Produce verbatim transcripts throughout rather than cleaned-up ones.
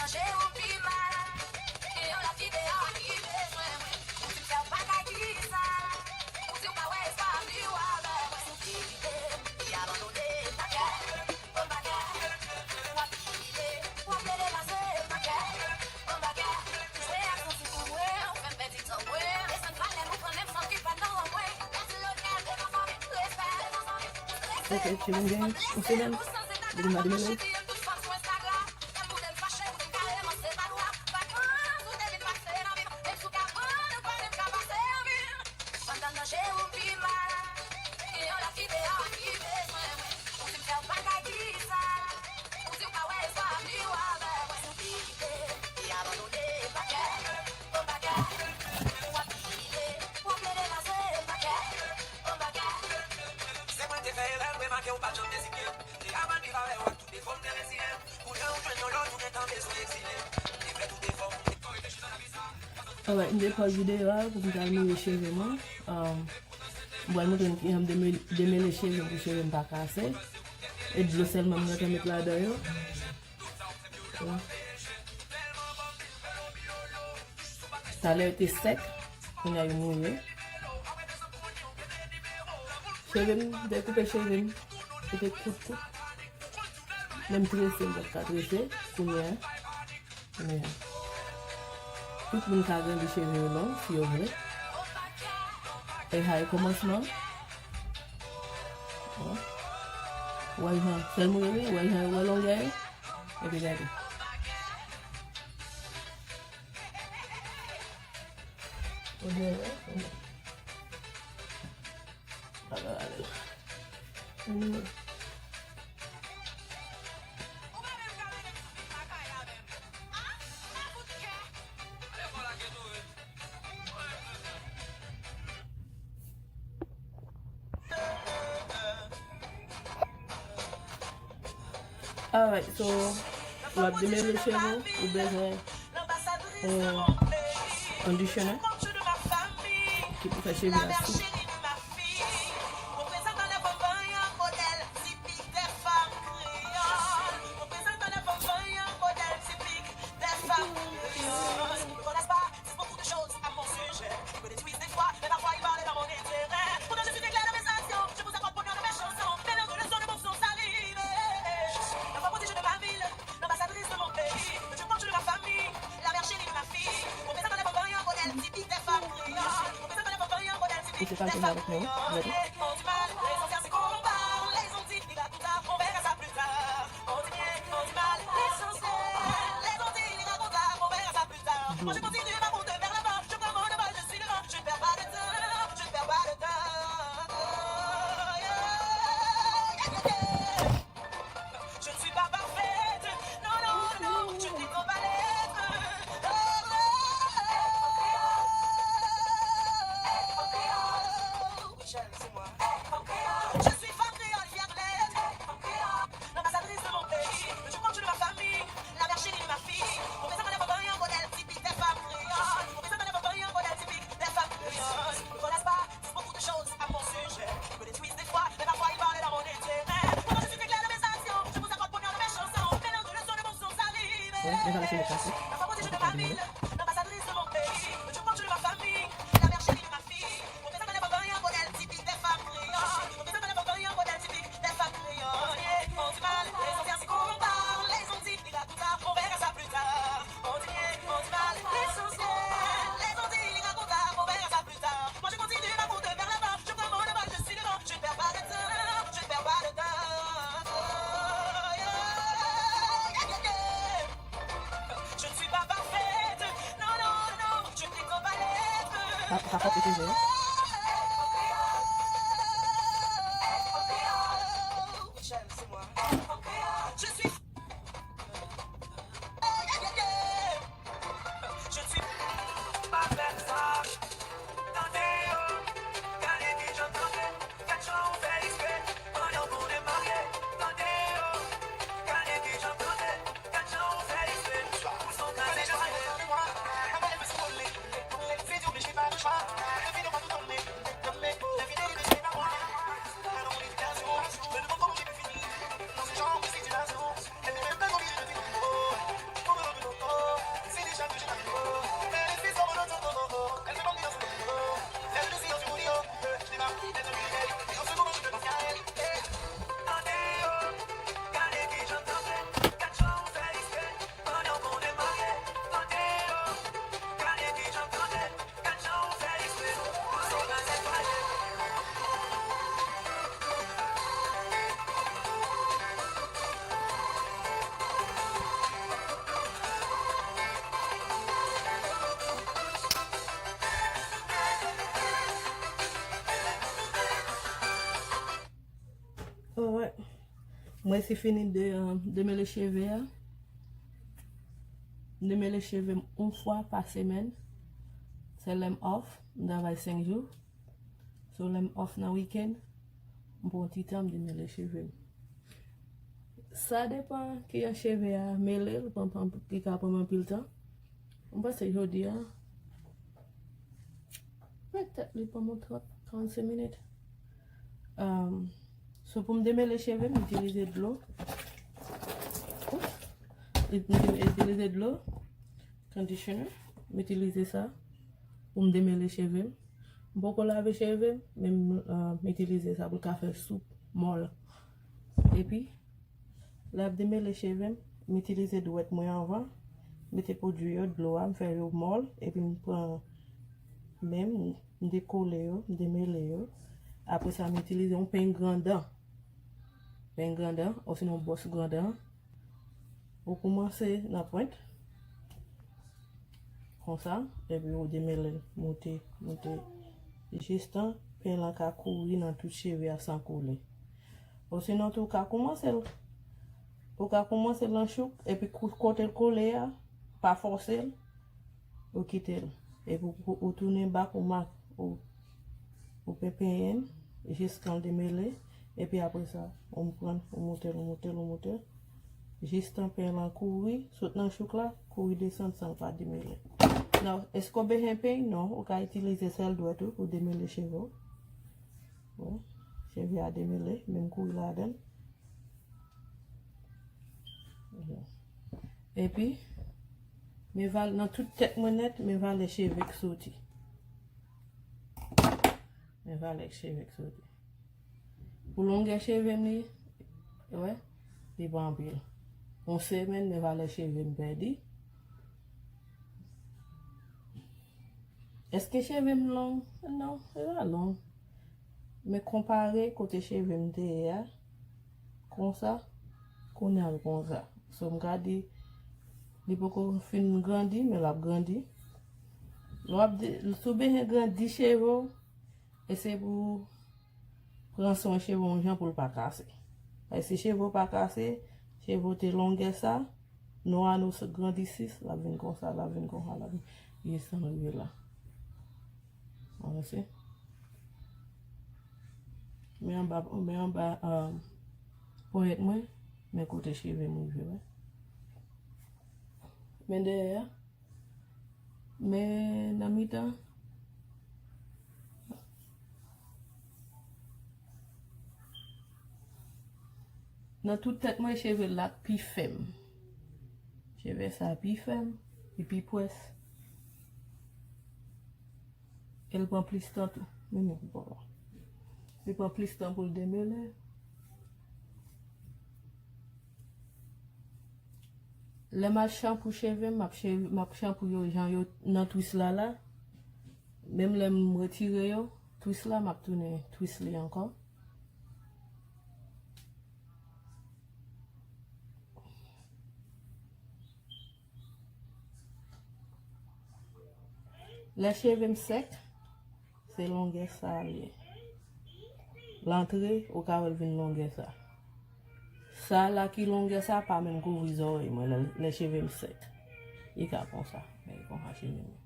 Manje yon pi mal. Gen yon lòt ide a ki bezwen mwen. Ou di m fè yon bagay ki sal. Ou di w pa wè espwa m di w avè mwen. Sou ki ide m ki abandone m pa kè. Bon bagay. W ap kile. W ap plede pase m pa kè. Bon bagay. Ou jwe ak santi pou mwen. Ou fè m pèdi tan mwen. Desann valè m ou pran menm fanm ki pa nan mwen. Pèdi lonè devan fanmi. Respè devan fanmi. Ok, chili m gen yon semèn depi m pa demele. Se mwen te fè erè, remake ou pa t janm deziye m. Se avan n viv avè w ak tout defo m te reziye m. Kounye a ou jwenn yon lòt ou gentan bezwen egzile. M te fè tout efò pou m te fè w reflechi nan lavi sa. Alright, m te pòz videyo a pou m t al mouye cheve mwen. Um, m pral montre n kijan m demele, demele cheve m pou cheve m pa kase. E dlo sèlman m gentan met ladan yo. Talè yo te sèk, kounye a yo mouye. Cheve m, m te koupe cheve m, yo te kout kout. Menm trese m pa t ka trese, kounye a. Men, tout moun ka grandi cheve yo long, si yo vle. E sa e kòmansman. Bon. Wè jan, sèl moun yo, wè jan yo wè longè yo. Epi gade. Ou byen wè? Anyway. Alright, so, lè w ap demele cheve w, ou bezwen yon conditioner ki pou fè cheve a soup. Ou se pa vin avèk nou, ready? Dlo. Bon, men sa lese nou kase. Mwen te ka demele. Sa, sa fòk itilize, wi. Alright. Mwen se fini de, euh, demele cheve a. M demele cheve m yon fwa pa semèn. Se lè m off, m travay senk jou. So lè m off nan wikenn, m pran yon ti tan, m demele cheve m. Sa depan kijan cheve a mele, li pran, pran, li ka pran m anpil tan. M panse jodi a, petèt li pran m trant, karannsenk minit. Um, so pou m demele cheve m, m itilize dlo. Oups. M itilize dlo, conditioner. M itilize sa pou m demele cheve m. M poko lave cheve m, men m, uh, m itilize sa pou l ka fè soup mòl. Epi, lè ap demele cheve m, m itilize dwèt mwen anvan, mete pwodui yo, dlo a, m fè yo mòl, epi m pran men m, m dekole yo, m demele yo. Apre sa, m itilize yon peny grandan. Peny grandan, osinon bwòs grandan. Ou koumanse nan pwent, konsa, epi ou demele l, moute, moute, jistan peny lan ka kouri nan tout cheve a san kole. Osinon tou, ou ka koumanse l, ou ka koumanse l nan chouk, epi kou-, kote l kole a, pa fòse l, ou kite l. Epi ou, ou tounen bak, ou mak, ou, ou penyen l, jiskan l demele, epi apre sa, ou pran, ou moute l, ou moute l, ou moute l, jistan peny lan kouri, sot nan chouk la, kouri desann san l pa demele. Nan, èske w bezwen peny? Non, ou ka itilize sèl dwèt ou pou demele cheve w. Bon, cheve a demele, menm kouri ladan l. Epi, men valè, nan tout tèt mwen nèt, men valè cheve k soti. Men valè cheve k soti. Pou longè cheve m li, wè, li pa anpil. Yon semèn, men valè cheve m pèdi. Èske cheve m long? Non, li pa long. Men konpare kote cheve m te ye a, konsa, kounye a l konsa. So, m ka di, li poko fin grandi, men l ap grandi. Lè w ap di, si w bezwen grandi cheve w, eseye pou pran swen cheve w yon jan pou l pa kase. Paske si cheve w pa kase, cheve w te longè sa, nou a nou grandi sis, l ap vin konsa, l ap vin konsa, l ap vin jis rive la. Avanse. Men anba, men anba, um, ponyèt mwen, men kote cheve m rive, wè. Men dèyè a, men nan mitan, nan tout tèt mwen, cheve la pi fèm. Cheve sa pi fèm, li pi pwès. E l pran plis tan tou. Men nou bò la. Li pran plis tan pou l demele. Lè m al chanpou cheve m, m ap cheve, m ap chanpou yo jan yo nan twis la la. Menm lè m retire yo, twis la, m ap tounen twis li ankò. Lè cheve m sèk, se longè sa a li ye. L antre, ou ka wè l vin longè sa. Sa la ki longè sa pa menm kouvri zòrèy mwen lè, lè cheve m sèk. Li ka konsa, men li konsa cheve m.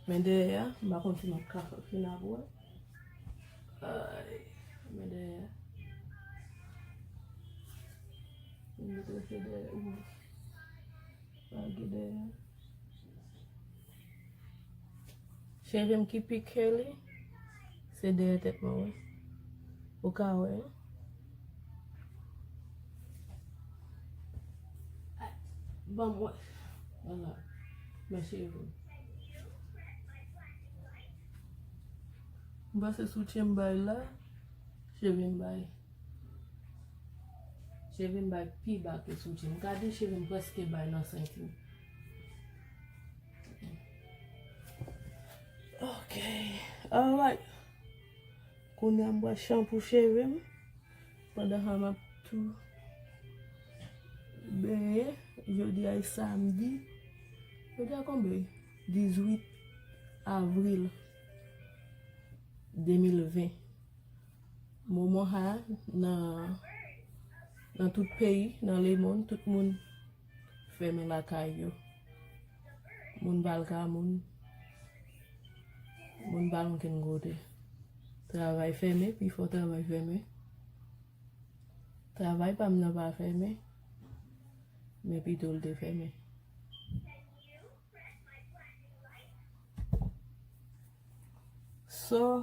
Men dèyè a, m pa konn si m ap ka fè fin ap wè. Ay, men dèyè a. M mete se dèyè ou. Lage dèyè. Cheve m ki pi curly, se dèyè tèt mwen, wi. Ou ka wè, wi. Ban m wè. Vwala. Men cheve m. M panse soutyen m bay la, cheve m bay. Cheve m bay pi ba ke soutyen. M ka di cheve m prèske bay nan senti m. Ok. Alright. Kounye a m pral chanpou cheve m. Pandan sa m ap tou benyen. Jodi a e samdi. Jodi a konbyen? Dizwit avril de mil ven. Moman sa, nan, nan tout peyi, nan lemonn, tout moun fèmen lakay yo. Moun pa al ka moun. Moun pa al ankenn kote. Travay fèmen, pifò travay fèmen. Travay pa m nan pa fèmen, men pito l te fèmen. So,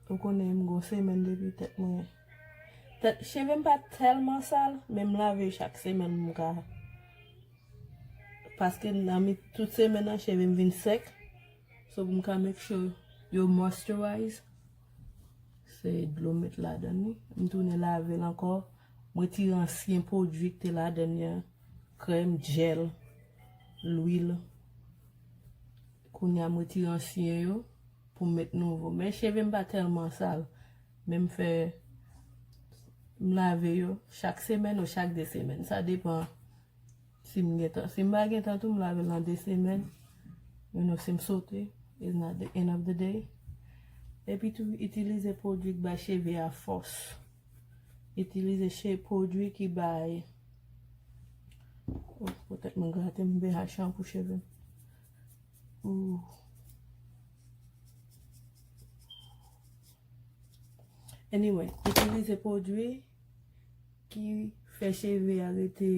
ou konnen m gon semèn depi tèt mwen. Tèt, cheve m pa tèlman sal, men m lave chak semèn m ka. Paske nan mi tout semèn nan, cheve m vin sèk. So, pou m ka make sure yo moisturize, se dlo m met ladan li. M tounen lave l ankò. M retire ansyen pwodui ki te ladan li an. Krèm, jèl, lwil. Kounye a m retire ansyen yo pou m met nouvo. Men cheve m pa tèlman sal. Men m fè, m lave yo chak semèn ou chak de semèn. Sa depan si m gentan. Si m pa gentan tou, m lave l nan de semèn. You know, si m sote, it's not the end of the day. Epi tou, itilize pwodui k bay cheve a fòs. Itilize che-, pwodui ki bay. Oh, poutèt mwen grate m, M B H an pou cheve m. Ooh. Anyway, itilize pwodui ki fè cheve a rete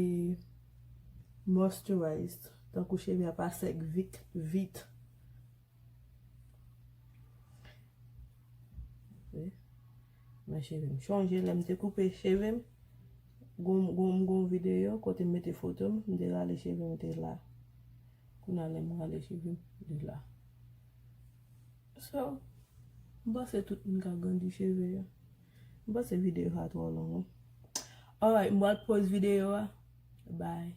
moisturized, tankou cheve a pa sèk vit, vit. Ok. Men cheve m. Chonje lè m te koupe cheve m, gon, gon, gon videyo kote m mete foto m, m te rale cheve m te la. Kounye a lè m rale cheve m, li la. So, m panse tout moun ka grandi cheve yo. M panse videyo sa twò long, wi. Alright, m pral poz videyo a. Bye.